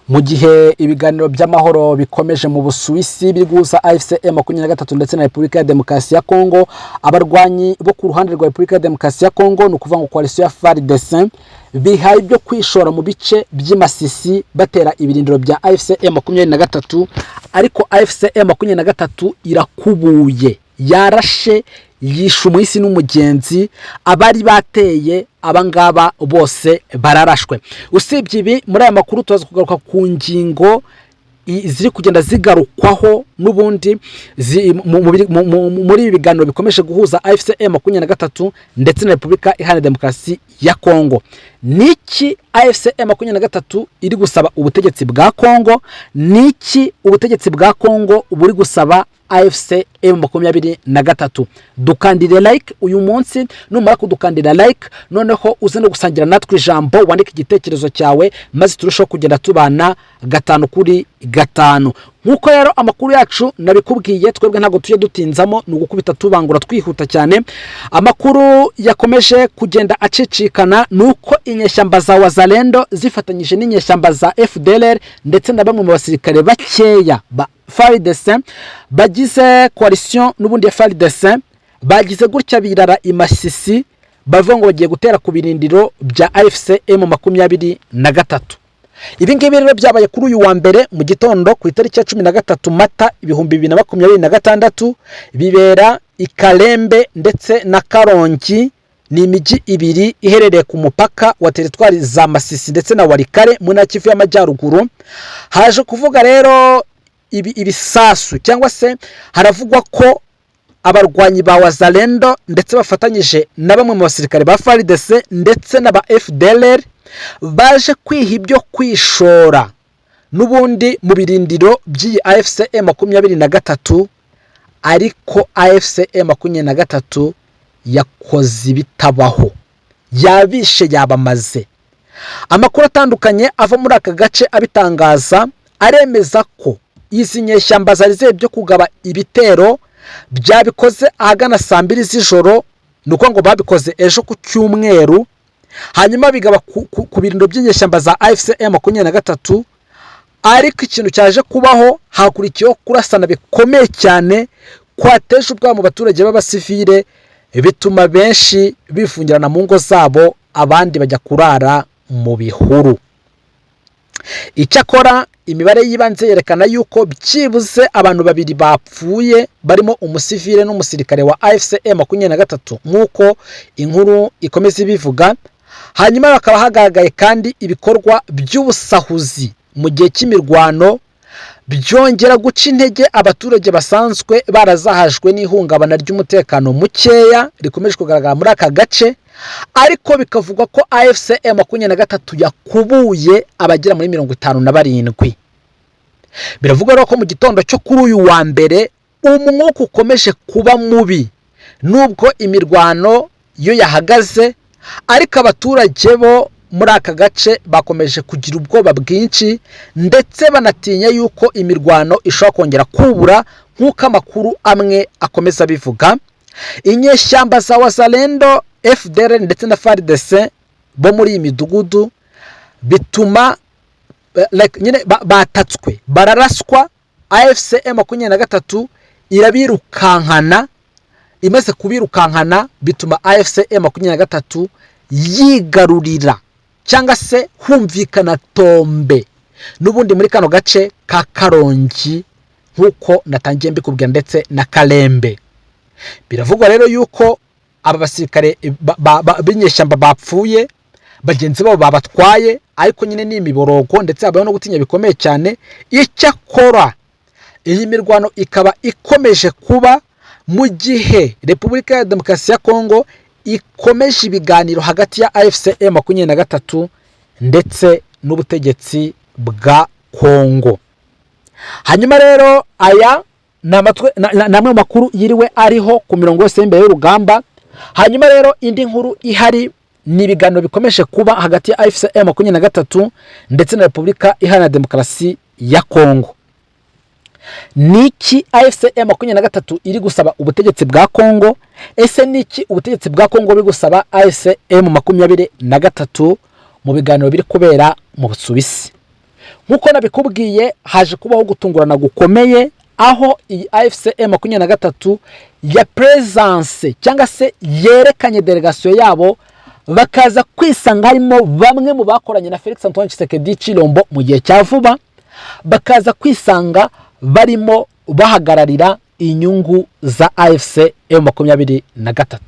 Mu gihe ibiganiro by'amahoro bikomeje mu Busuwisi biri guhuza AFC M23 ndetse na Repubulika ya Demokarasi ya Kongo, abarwanyi bo ku ruhande rwa Repubulika ya Demokarasi ya Kongo, ni ukuvuga ngo coalition ya FARDC, bihaye ibyo kwishora mu bice by'i Masisi batera ibirindiro bya AFC M23, ariko AFC M23 irakubuye, yarashe, yishe umuhisi n'umugenzi. Abari bateye abangaba bose bararashwe. Usibye ibi, muri aya makuru turaza kugaruka ku ngingo ziri kugenda zigarukwaho n'ubundi muri ibi biganiro bikomeje guhuza AFC M23 ndetse na Repubulika Iharanira Demokarasi ya Kongo. Niki AFC M23 iri gusaba ubutegetsi bwa Kongo? Niki ubutegetsi bwa Kongo buri gusaba AFC M23? Dukandire like uyu munsi. Numara kudukandira like, noneho uze no gusangira natwe ijambo, wandike igitekerezo cyawe, maze turusheho kugenda tubana gatanu kuri gatanu. Nk'uko rero amakuru yacu nabikubwiye, twebwe ntabwo tujya dutinzamo, ni ugukubita tubangura twihuta cyane. Amakuru yakomeje kugenda acicikana ni uko inyeshyamba za Wazalendo zifatanyije n'inyeshyamba za FDLR ndetse na bamwe mu basirikare bakeya ba FARDC bagize coalition n'ubundi ya FARDC, bagize gutya birara i Masisi, bavuga ngo bagiye gutera ku birindiro bya AFC M23. Ibi ngibi rero byabaye kuri uyu wa mbere mu gitondo, ku itariki ya 13 Mata 2026, bibera i Kalembe ndetse na Karongi. Ni imijyi ibiri iherereye ku mupaka wa teritwari za Masisi ndetse na Walikale mu ntara Kivu y'Amajyaruguru. Haje kuvuga rero ibi ibisasu, cyangwa se haravugwa ko abarwanyi ba Wazalendo ndetse bafatanyije na bamwe mu basirikare ba FARDC ndetse n'aba FDLR baje kwiha ibyo kwishora n'ubundi mu birindiro by'iyi AFC M23, ariko AFC M23 yakoze ibitabaho, yabishe, yabamaze. Amakuru atandukanye ava muri aka gace abitangaza aremeza ko izi nyeshyamba zari ziri byo kugaba ibitero byabikoze ahagana saa 2 z'ijoro, ni ukuvuga ngo babikoze ejo ku cyumweru, hanyuma bigaba ku birindiro by'inyeshyamba za AFC M23. Ariko ikintu cyaje kubaho, hakurikiyeho kurasana bikomeye cyane kwateje ubwoba mu baturage b'abasivile, bituma benshi bifungirana mu ngo zabo, abandi bajya kurara mu bihuru. Icyakora imibare y'ibanze yerekana yuko byibuze abantu babiri bapfuye, barimo umusivile n'umusirikare wa AFC M23, nk'uko inkuru ikomeza ibivuga. Hanyuma hakaba hagaragaye kandi ibikorwa by'ubusahuzi mu gihe cy'imirwano, byongera guca intege abaturage basanzwe barazahajwe n'ihungabana ry'umutekano mukeya rikomeje kugaragara muri aka gace. Ariko bikavugwa ko AFC M23 yakubuye abagera muri 57. Biravugwa rero ko mu gitondo cyo kuri uyu wa mbere umwuka ukomeje kuba mubi, nubwo imirwano yo yahagaze, ariko abaturage bo muri aka gace bakomeje kugira ubwoba bwinshi, ndetse banatinya yuko imirwano ishobora kongera kubura, nk'uko amakuru amwe akomeza abivuga. Inyeshyamba za Wazalendo, FDLR ndetse na FARDC bo muri iyi midugudu bituma like, nyine batatswe, bararaswa. AFC M23 irabirukankana. Imaze kubirukankana, bituma AFC M23 yigarurira, cyangwa se humvikana tombe n'ubundi muri kano gace ka Karongi, nk'uko natangiye mbikubwira, ndetse na Karembe. Biravugwa rero yuko aba basirikare b'inyeshyamba bapfuye, bagenzi babo babatwaye, ariko nyine ni imiborogo, ndetse habayeho no gutinya bikomeye cyane. Icyakora iyi mirwano ikaba ikomeje kuba mu gihe Repubulika ya Demokarasi ya Kongo ikomeje ibiganiro hagati ya AFC M23 ndetse n'ubutegetsi bwa Kongo. Hanyuma rero aya ni amwe mu makuru yiriwe ariho ku mirongo yose y'imbere y'urugamba. Hanyuma rero indi nkuru ihari ni ibiganiro bikomeje kuba hagati ya AFC M23 ndetse na Repubulika Iharanira Demokarasi ya Kongo. Niki AFC M23 iri gusaba ubutegetsi bwa Kongo? Ese niki ubutegetsi bwa Kongo buri gusaba AFC M23 mu biganiro biri kubera mu Busuwisi? Nk'uko nabikubwiye, haje kubaho gutungurana gukomeye, aho iyi AFC M23 ya presence cyangwa se yerekanye delegation yabo, bakaza kwisanga harimo bamwe mu bakoranye na Felix Antoine Tshisekedi Tshilombo mu gihe cya vuba, bakaza kwisanga barimo bahagararira inyungu za AFC M23.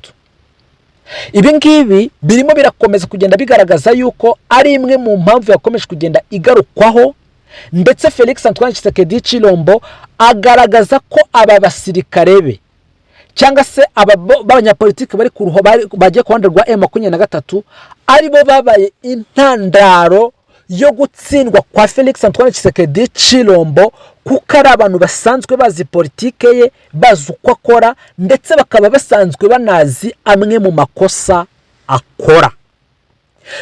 Ibi ngibi birimo birakomeza kugenda bigaragaza yuko ari imwe mu mpamvu yakomeje kugenda igarukwaho, ndetse Felix Antoine Tshisekedi Tshilombo agaragaza ko aba basirikare be cyangwa se aba b'abanyapolitiki bari ku ruho bagiye ku ruhande rwa M23 aribo babaye intandaro yo gutsindwa kwa Felix Antoine Tshisekedi Tshilombo, kuko ari abantu basanzwe bazi politike ye, bazi uko akora, ndetse bakaba basanzwe banazi amwe mu makosa akora.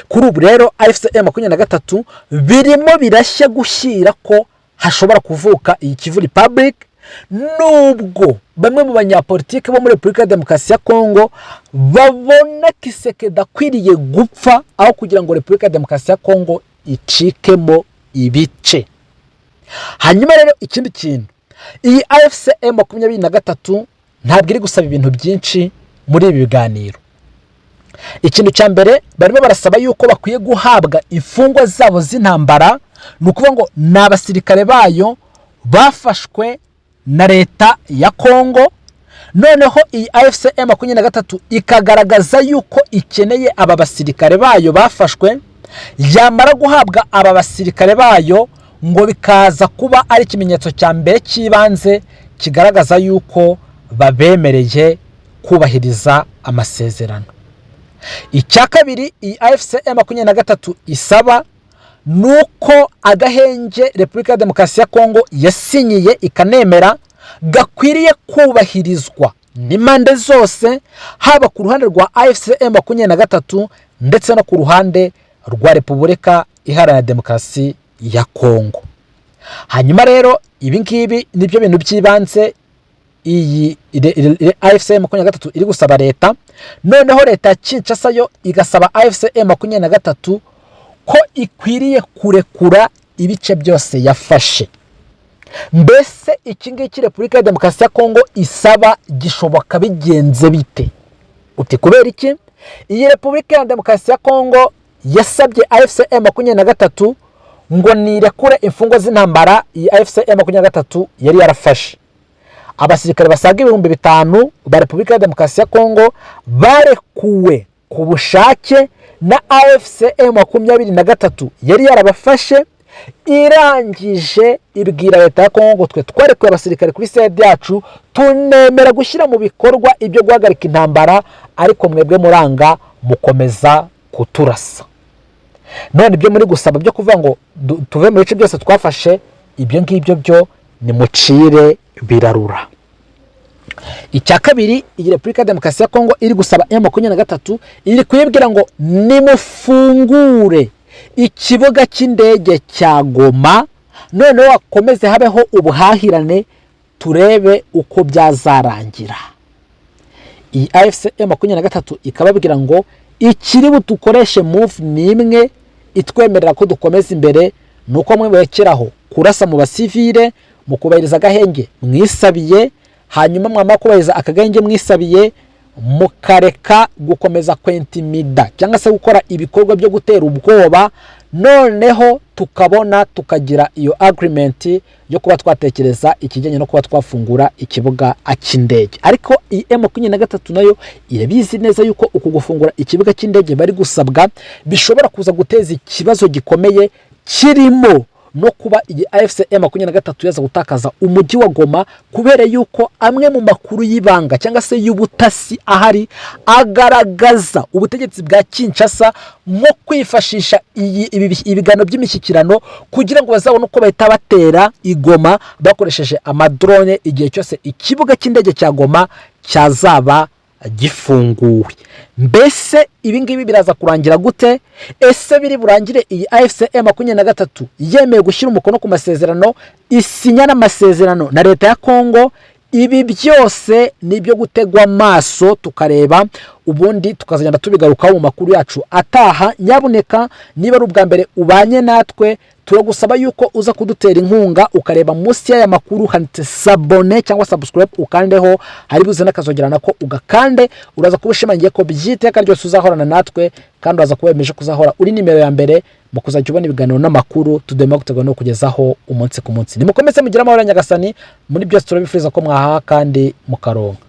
Kuri ubu rero, AFC M23 birimo birashya gushyira ko hashobora kuvuka iyi Kivu Republic, nubwo bamwe mu banyapolitiki bo muri Repubulika ya Demokarasi ya Kongo babona Tshisekedi akwiriye gupfa aho kugira ngo Repubulika ya Demokarasi ya Kongo icikemo ibice. Hanyuma rero, ikindi kintu, iyi AFC M23 ntabwo iri gusaba ibintu byinshi muri ibi biganiro. Ikintu cya mbere, barimo barasaba yuko bakwiye guhabwa imfungwa zabo z'intambara, ni ukuvuga ngo ni abasirikare bayo bafashwe na leta ya Kongo. Noneho iyi AFC M23 ikagaragaza yuko ikeneye aba basirikare bayo bafashwe. Yamara guhabwa aba basirikare bayo, ngo bikaza kuba ari ikimenyetso cya mbere cy'ibanze kigaragaza yuko babemereye kubahiriza amasezerano. Icya kabiri iyi AFC M23 isaba ni uko agahenge Repubulika ya Demokarasi ya Kongo yasinyiye ikanemera gakwiriye kubahirizwa n'impande zose, haba ku ruhande rwa AFC M23 ndetse no ku ruhande rwa Repubulika Iharanira Demokarasi ya Kongo. Hanyuma rero, ibi ngibi nibyo bintu by'ibanze iyi AFC M23 iri gusaba leta. Noneho leta ya Kinshasa yo igasaba AFC M23 ko ikwiriye kurekura ibice byose yafashe. Mbese iki ngiki Repubulika ya Demokarasi ya Kongo isaba gishoboka bigenze bite? Uti kubera iki? Iyi Repubulika ya Demokarasi ya Kongo yasabye AFC M23 ngo nirekure imfungwa z'intambara iyi AFC M23 yari yarafashe. Abasirikare basaga 5000 ba Repubulika ya Demokarasi ya Kongo barekuwe ku bushake na AFC M23 yari yarabafashe. Irangije ibwira leta ya Kongo ngo twe twarekuye abasirikare kuri side yacu, tunemera gushyira mu bikorwa ibyo guhagarika intambara, ariko mwebwe muranga mukomeza kuturasa. None ibyo muri gusaba byo kuvuga ngo tuve mu bice byose twafashe, ibyo ngibyo byo nimucire birarura. Icya kabiri iyi Repubulika ya Demokarasi ya Kongo iri gusaba M23, iri kuyibwira ngo nimufungure ikibuga cy'indege cya Goma, noneho hakomeze habeho ubuhahirane, turebe uko byazarangira. Iyi AFC M23 ikababwira ngo ikiri budukoreshe move ni imwe itwemerera ko dukomeza imbere, ni uko mwerekeraho kurasa mu basivile, mu kubahiriza agahenge mwisabiye. Hanyuma mwamara kubahiriza aka gahenge mwisabiye, mukareka gukomeza kwentimida cyangwa se gukora ibikorwa byo gutera ubwoba, noneho tukabona tukagira iyo agreement yo kuba twatekereza ikijyanye no kuba twafungura ikibuga cy'indege. Ariko iyi M23 nayo irabizi neza yuko uku gufungura ikibuga cy'indege bari gusabwa bishobora kuza guteza ikibazo gikomeye, kirimo no kuba iyi AFC M23 yaza gutakaza umujyi wa Goma, kubera yuko amwe mu makuru y'ibanga cyangwa se y'ubutasi ahari agaragaza ubutegetsi bwa Kinshasa nko kwifashisha ibiganiro by'imishyikirano kugira ngo bazabone uko bahita batera i Goma bakoresheje amadrone igihe cyose ikibuga cy'indege cya Goma cyazaba gifunguwe. Mbese ibi ngibi biraza kurangira gute? Ese biri burangire iyi AFC M23 yemeye gushyira umukono ku masezerano, isinya n'amasezerano na leta ya Kongo? Ibi byose ni ibyo gutegwa amaso, tukareba, ubundi tukazagenda tubigarukaho mu makuru yacu ataha. Nyabuneka, niba ari ubwa mbere ubanye natwe Turagusaba yuko uza kudutera inkunga, ukareba munsi y'aya makuru handitse "s'abonner" cyangwa "subscribe", ukandeho. Hari buze n'akazogera, nako ugakande. Uraza kuba ushimangiye ko by'iteka ryose uzahorana natwe, kandi uraza kuba wemeje kuzahora uri nimero ya mbere mu kuzajya ubona ibiganiro n'amakuru tudema gutegura no kugezaho umunsi ku munsi. Nimukomeze mugire amahoro ya Nyagasani muri byose. Turabifuriza ko mwahaha kandi mukaronka.